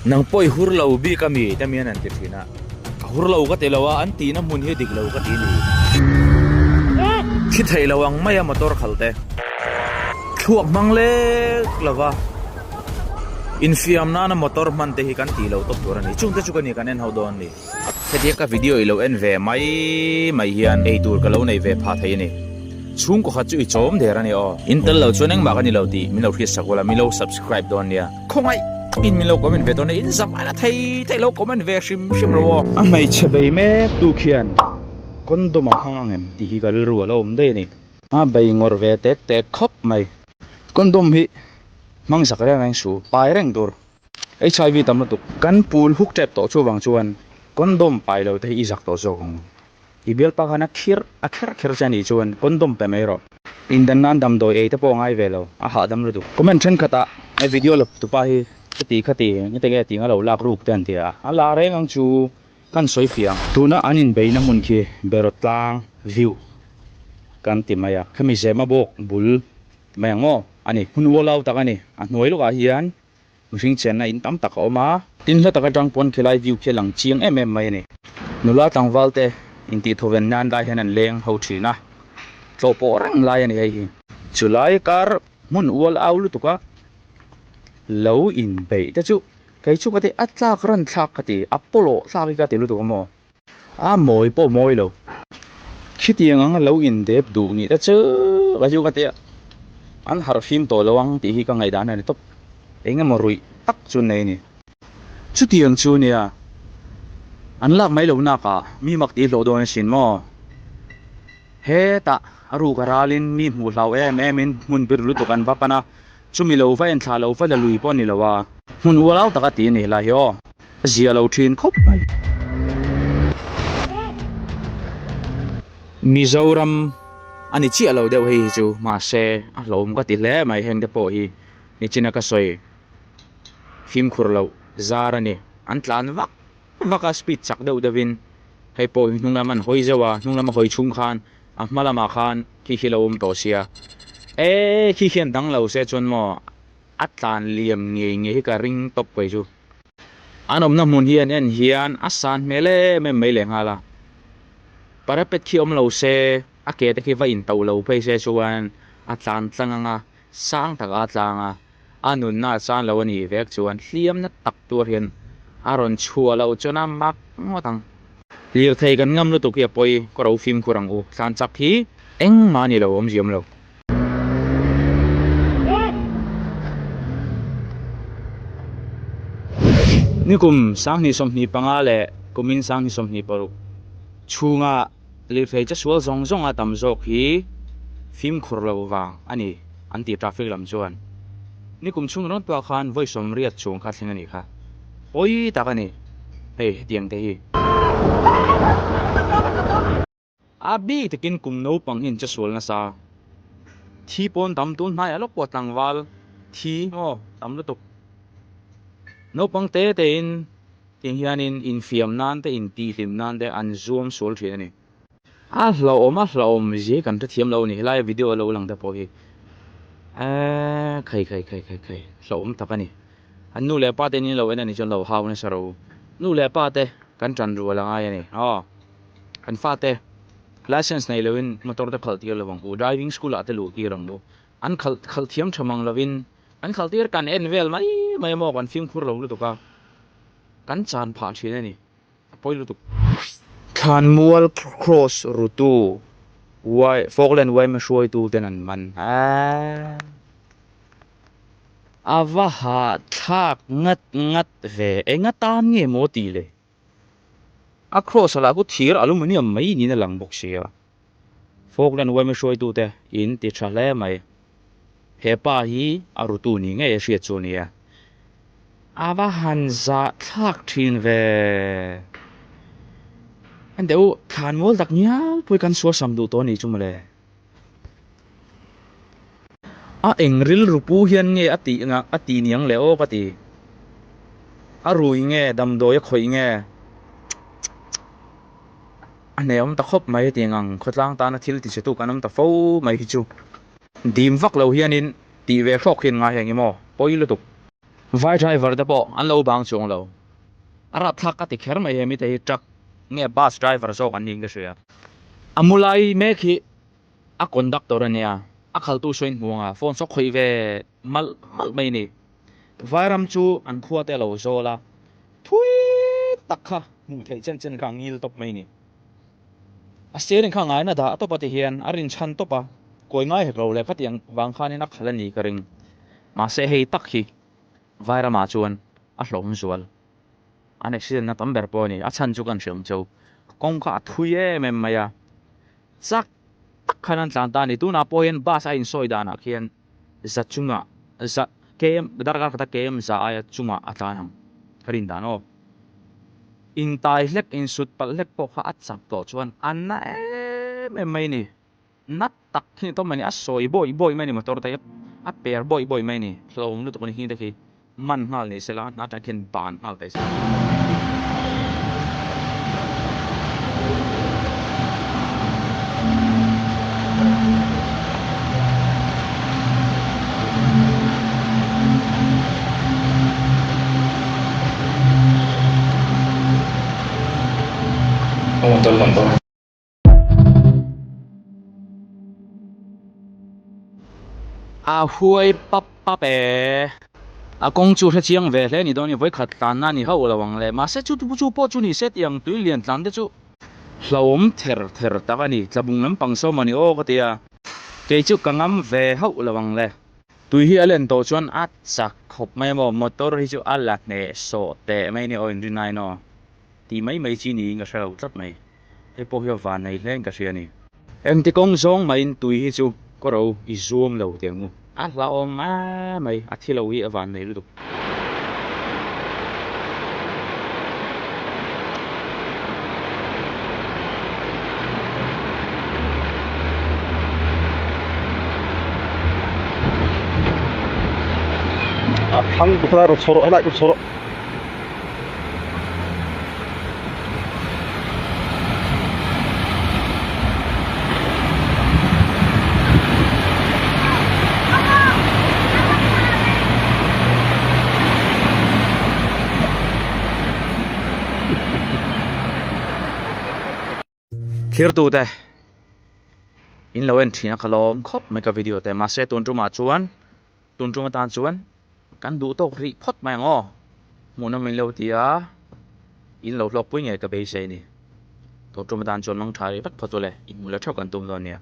Nang pawh i hur lo bik a mi te mian an ti thin a, ka hur lo ka ti lo a, an tihna hmun hi dik lo ka ti ni. Thi thei lo ang mai a motor khalh te. Thluak hmang lek lo va, infiam nana motor hman te hi kan tih lo tawp tur a ni. Chungte chu ka ni kan en ho dawn a ni. Hetiang ka video i lo en ve mai mai hian ei tur ka lo nei ve phah thei a ni. Chhungkaw khat chu i chawm der a ni aw. In tel lo chuan engmah ka ni lo tih min lo hriat sak ula, min lo subscribe dawn nia. Khawngaih in min lo comment ve dawn nia, in zam a thei thei lo comment ve hrim hrim lo aw. A hmeichhe bei mek tu khian condom a hmang ang em tih hi ka rilru a lo awm daih a ni. A bei ngawrh ve tek tek khawp mai. Condom hi hmang zak reng reng suh, pai reng tur. HIV tam lutuk. Kan pul huk tep tawh chuvang chuan condom pai lo te hi i zak tawh zawk ang. I bialpa khan a khir a kher kher che anih chuan condom pe mai rawh. Indan nan damdawi ei te pawh a ngai ve lo, a hahdam lutuk. Comment thenkhatah he video la tupa hi khati khati engati nge tih anga lo lak ruk te an ti a, a la reng ang chu kan sawi fiah ang. Tuna an inbeihna hmun khi Beraw tlang view kan ti mai a, khami zema bawk bul mai ang aw a ni. Hmun ualau tak a ni, a hnuai lawkah hian Mihring chenna in tam tak a awm a, tin hla tak atang pawn khilai view khi a lang chiang em em mai a ni. Nula tlangval te intih thawven nan lai hian an leng ho thin a, tlawh pawh reng lai a ni hei hi. Chulai kar hmun ual au lutuk a lo inbeih te chu kei chu ka ti a tlak ran thlak ka ti, a pawlawh thlak hi ka ti lutuk a maw. A mawi pawh mawi lo. Khitiang anga lo indep duh nih te chu ka chu ka tia an harh fim tawh lo ang tih hi ka ngaihdan a ni tawp. Eng emaw ruih tak chu an nei a ni. Chutiang chu nia an lak mai lo nakah mi mak tih hlawh dawn asin maw? Hetah a ruk a ralin mi hmuh hlau em emin hmun bir lutuk an va pan a, chumi lo va enthlah lo va la lui pawh a ni lo a. Hmun ualau taka ti a ni helai hi aw. A zia lo thin khawp mai. Mizoram a ni chiah lo deuh hei hi chu mahse a hlawm ka ti hle mai heng te pawh hi nichina ka sawi fimkhur loh zar a ni an tlan vak vak a speed chak deuh deuh in hei pawh hi hnung lam an hawi zeuh a hnung lama hawi chhung khan a hma lamah khan khi khi lo awm tawh sia e khi khian dang lo se chuan maw a tlan liam ngei ngei hi ka ring tawp kei chu. An awmna hmun hi an en hian a san hmel em em mai leh nghal a, parapet khi awm lo se a ke te khi va intauh lo phei se chuan a tlan tlang ang a, sang taka a tlang a, a nunna a chan lo a nih vek chuan hliamna tak tur hian a rawn chhuah loh chuan a mak ngawt ang. Lirthei kan ngam lutuk hi a pawi, ka ro fimkhur ang u, tlan chak hi engmah a ni lo awmzia awm lo. Nikum 2025 leh kumin 2026 chhunga lirthei chesual zawng zawnga tam zawk hi fimkhur lo vang a ni an ti traffic lam chuan. Nikum chhung rawn pawh khan vawi 80 chhung kha thleng a nih kha. Pawi tak a ni hei hetiang te hi. A bik takin kum naupang hi an che sual nasa. Thi pawn tam tun hnaiah lawk pawh tlangval thi aw tam lutuk. Naupang te tein tiang hianin infiam nan te intihhlim nan te an zuam sual thin a ni. A hlauhawm a hlauhawm zia hi kan hrethiam lo a ni helai video a lo lang te pawh hi eee khai khai khai khai khai hlauhawm tak a ni. An nu leh pa te in lo en a nih chuan lo hau nasa ro. Nu leh pa te kan tan rual a ngai a ni aw. Kan fate license nei loin motor te khalh tir lo ang u, driving school ah te luh tir ang u. An khalh khalh thiam tha mang loin an khalh tir kan en vel mai mai maw kan fimkhur lo lutuk a, kan chan phah thin a ni, a pawi lutuk. Thlanmual cross rutu Y Falkland yma hruaitu ten an man a. A va hahthlak ngat ngat ve, enga tan nge maw tih le? A cross ah lah khu thir aluminium mai niin a lang bawk sia. Falkland yma hruaitute in ti tha hle mai. He pa hi a rutu ni ngei a hriat chu a nia. A va han zahthlak thin ve. En teh u, thlan mual tak ngial pawh hi kan suasam duh tawh a nih chu mawle. A eng rilru pu hian nge a tih ngah a tih niang le aw ka ti. A rui nge damdawi a khawih nge a hne awm ta khawp mai hetiang ang khawtlang tana thil ti chhe tu kan awm ta fo mai hi chu. Dim vak lo hianin tih ve hrawk hian ngai heng i maw pawi lutuk. Vai driver te pawh an lo bang chuang lo. A rapthlak ka ti kher mai he mite hi truck nge bus driver zawk an niin ka hria. A mu lai mek hi a conductor a nia, a khaltu sawiin hmu anga phone saw khawih ve malh malh mai a ni. Vairam chu an khua te a lo zawl a, thui tak kha hmuh theih chen chen kha a ngil tawp mai a ni. A steering kha ngaina dah tawp a ti hian a rinchhan tawp a, kawi ngai hek lo le khatiang vang khanin a khalh a ni ka ring. Mahse hei tak hi Vairamah chuan a hlawm zual. An accident na tam ber pawh a ni. A chhan chu kan hriam cheu. Kawng kha a thui em em mai a. Chak tak khan an tlan ta a ni. Tunah pawh hian bus a insawi danah khian za chungah za km darkar khata km za aia chungah a tlan ang ka rin dan aw. Intai hlek insut palh hlek pawh kha a chak tawh chuan a na em em mai a ni. Nat tak hi ni tawp mai a ni, a sawi bawih bawih mai a ni motor te hi, a per bawih bawih mai a ni, hlauhawm lutuk a ni hing te khi man nghal ni sela hna atang khian ban nghal thei se. A huai pap pap e. A kawng chu hre chiang ve hle ni dawn i vawikhat tlanna a ni hauh lo ang le. Mahse chu chu pawh chu ni se tih ang tui lian tlan te chu hlauhawm ther ther tak a ni. Tlabung lampang sawm a ni aw ka ti a. Kei chu ka ngam ve hauh lo ang le. Tui hi a len tawh chuan a chak khawp mai a maw. Motor hi chu a la hneh sawh teh mai a ni aw inrinai naw. Tih mai mai chi niin ka hre lo tlat mai. Hei pawh hi a van nei hle in ka hria a ni. Engti kawng zawng maiin tui hi chu ka ro i zuam lo teh ang u. A hlauhawm em mai, a thi lo hi a van nei lutuk. A thlang tu kha rawn chho rawh helai rawn chho rawh. Thirtute in lo en thin a ka lawm khawp mai ka video te mahse tun tumah chuan tun tum atan chuan kan duh tawk rih phawt mai ang aw hmuhnawm in lo ti a in lo hlawkpui ngei ka beisei a ni tun tum atan chuan mangtha rih vek phawt ule inhmuh leh theuh kan tum dawn nia.